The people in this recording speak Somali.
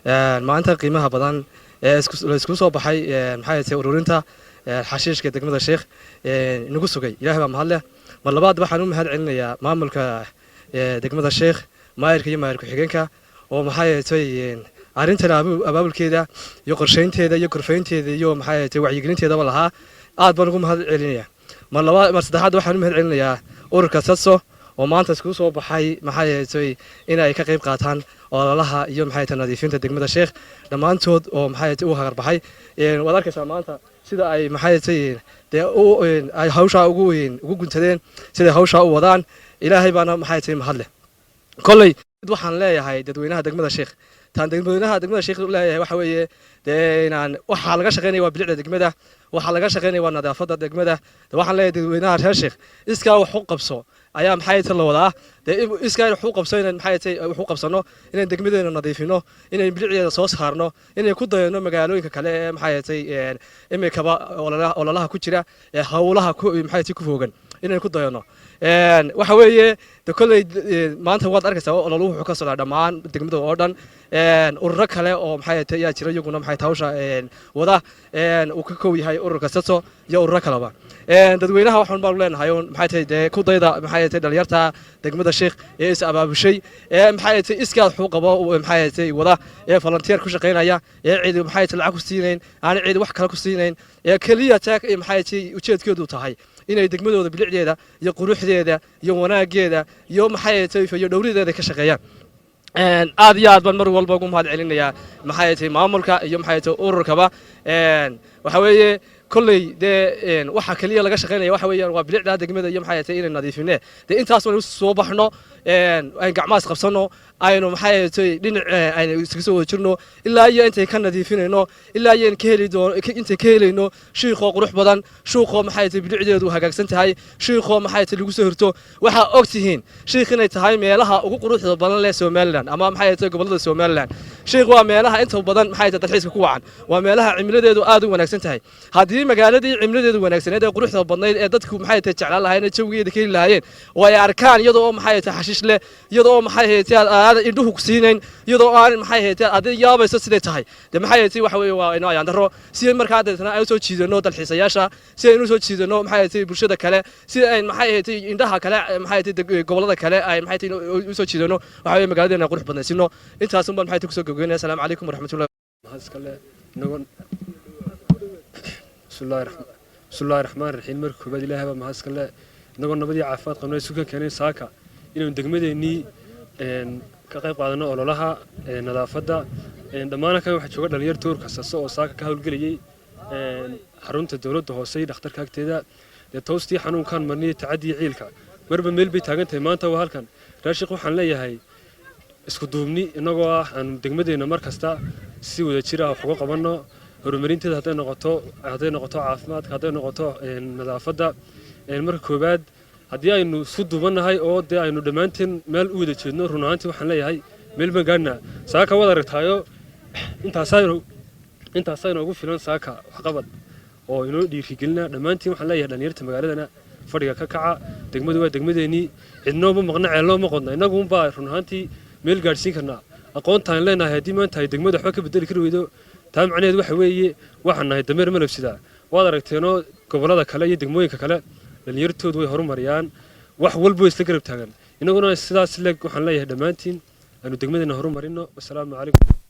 Maalinta qiimaha badan ee la isku soo baxay, maxay tahay, ururinta xashiishka degmada Sheekh inagu sugay, Ilaahay baa mahad leh. Mar labaad waxaan u mahad celinayaa maamulka degmada Sheekh, maayirka iyo maayir ku-xigeenka, oo maxay tahay arrintan abaabulkeeda iyo qorsheynteeda iyo gorfaynteeda iyo maxay tahay wacyigelinteedaba lahaa. Aad baan ugu mahad celinayaa. Mar labaad, mar saddexaad waxaan u mahad celinayaa ururka SADSO oo maanta iskugu soo baxay, maxay tahay, in ay ka qayb qaataan ololaha iyo maxay tahay nadiifinta degmada Sheekh dhammaantood, oo maxay tahay u hagarbaxay. Waad arkaysaa maanta sida ay maxay tahay dee ay hawshaa ugu guntadeen, siday hawshaa u wadaan. Ilaahay baana maxay tahay mahad leh. Kolley waxaan leeyahay dadweynaha degmada Sheekh, taan dadweynaha degmada Sheekh leeyahay waxa weeye dee inaan waxaa laga shaqeynaya waa bilicda degmada, waxaa laga shaqeynaya waa nadaafadda degmada. Waxaan leeyahay dadweynaha reer Sheekh, iskaa wax u qabso ayaa maxay tahay la wadaa. Dee iskaa wax u qabso, inaan maxay tahay wax u qabsano, inaan degmadeena nadiifino, inaan bilicdeeda soo saarno, inaan ku dayano magaalooyinka kale ee maxay tahay imikaba ololaha ku jira ee howlaha ku maxay tahay ku foogan, inaan ku dayano. Waxa weeye de kolley maanta waad arkaysaa ololuhu wuxuu ka socdaa dhammaan degmada oo dhan. Ururo kale oo maxay tahay ayaa jira iyaguna maxay tahay hawsha wada, uu ka kow yahay ururka SADSO iyo ururo kaleba. Dadweynaha waxaan baanu leenahay un maxay tahay dee ku dayda maxay tahay dhalinyarta degmada Sheekh ee is abaabushay, ee maxay tahay iskaad wuxuu qabo maxay tahay wada, ee volunteer ku shaqaynaya, ee cid maxay tahay lacag ku siinayn, aan cid wax kale ku siinayn, ee keliya taag maxay tahay ujeedkeedu tahay inay degmadooda bilicdeeda iyo quruxdeeda iyo wanaageeda iyo maxay tahay iyo dhowrideeda ka shaqeeyaan. Aad iyo aad baan mar walba ugu mahad celinayaa maxay tahay maamulka iyo maxay tahay ururkaba. Waxa weeye kolley dee waxa keliya laga shaqaynaya waxa weeyaan waa bilicda degmada iyo maxay tahay inay nadiifine. Dee intaas waynu soo baxno, aynu gacmahaas qabsano, aynu maxay tahay dhinac aynu iskaga soo wada jirno ilaa iyo intay ka nadiifinayno, ilaa iyo ka heli doono, intay ka helayno Shiikhoo qurux badan, Shiikhoo maxay tahay bilicdeedu hagaagsan tahay, Shiikhoo maxay tahay lagu soo hirto. Waxaa og tihiin Shiikh inay tahay meelaha ugu quruxda badan leh Somaliland ama maxay tahay gobollada Somaliland. Shiikh waa meelaha inta badan maxay tahay dalxiiska ku wacan, waa meelaha cimiladeedu aad u wanaagsan tahay. Haddii magaaladii cimiladeedu wanaagsaneed ee quruxda badnayd ee dadku maxay tahay jeclaan lahaayeen, jawigeeda ka heli lahaayeen, oo ay arkaan iyadoo oo maxay tahay xashiish leh, iyadoo oo maxay tahay aad indhuhu ku siinayn, iyadoo aan maxay tahay aad yaabayso siday tahay, dee maxay tahay waxa weeye waa inoo ayaan darro. Si markaa deetana ay u soo jiidano dalxiisayaasha, si aynu u soo jiidano maxay tahay bulshada kale, si ay maxay tahay indhaha kale maxay tahay gobollada kale ay maxay tahay u soo jiidano, waxa weeye magaaladeena qurux badnaysino. Intaas un baan maxay tahay kusoo gabagabeynaya. Asalaamu calaykum waraxmatullahi. Mahad iska leh inagoo bismillahi raxmaan raxiim. Marka koobaad Ilaahay baa mahad iska leh, inagoo nabadii caafimaad qabnay suka keenay saaka inaynu degmadeennii ka qayb qaadano ololaha nadaafadda. Dhammaan halkan waxaa jooga dhalinyar ururka SADSO oo saaka ka howlgelayay xarunta dowladda hoose iyo dhakhtarka agteeda. Dee toostii xanuunkan marniyo tacadiyo ciilka marba meel bay taagan tahay, maanta waa halkan. Raashiq waxaan leeyahay isku duubni innagoo ah aanu degmadeenna mar kasta si wada jir ah wax uga qabanno horumarinteeda, hadday noqoto caafimaadka, hadday noqoto nadaafadda. Marka koowaad haddii aynu isku duubannahay oo dee aynu dhammaanteen meel u wada jeedno, run ahaantii waxaan leeyahay meel baan gaadhnaa. Saaka waad aragtaayo, intaasaynu ugu filan saaka waxqabad oo inoo dhiirigelina dhammaantiin. Waxaan leeyahay dhalinyarta magaaladana fadhiga ka kaca. Degmadu waa degmadeennii, cidnooma maqna, ceelnooma qodna, innaguunbaa run ahaantii meel gaadhsiin karnaa. Aqoontaan leenahay haddii maanta ay degmada waxba ka bedeli kari weydo, taa macnaheed waxa weeye waxaan nahay dameer malabsidaa. Waad aragteenoo gobollada kale iyo degmooyinka kale dhalinyartoodu way horumariyaan, wax walba way isla garab taagan. Innaguna sidaas leeg waxaan leeyahay dhammaantiin aynu degmadeena horumarino. Wasalaamu calaykum.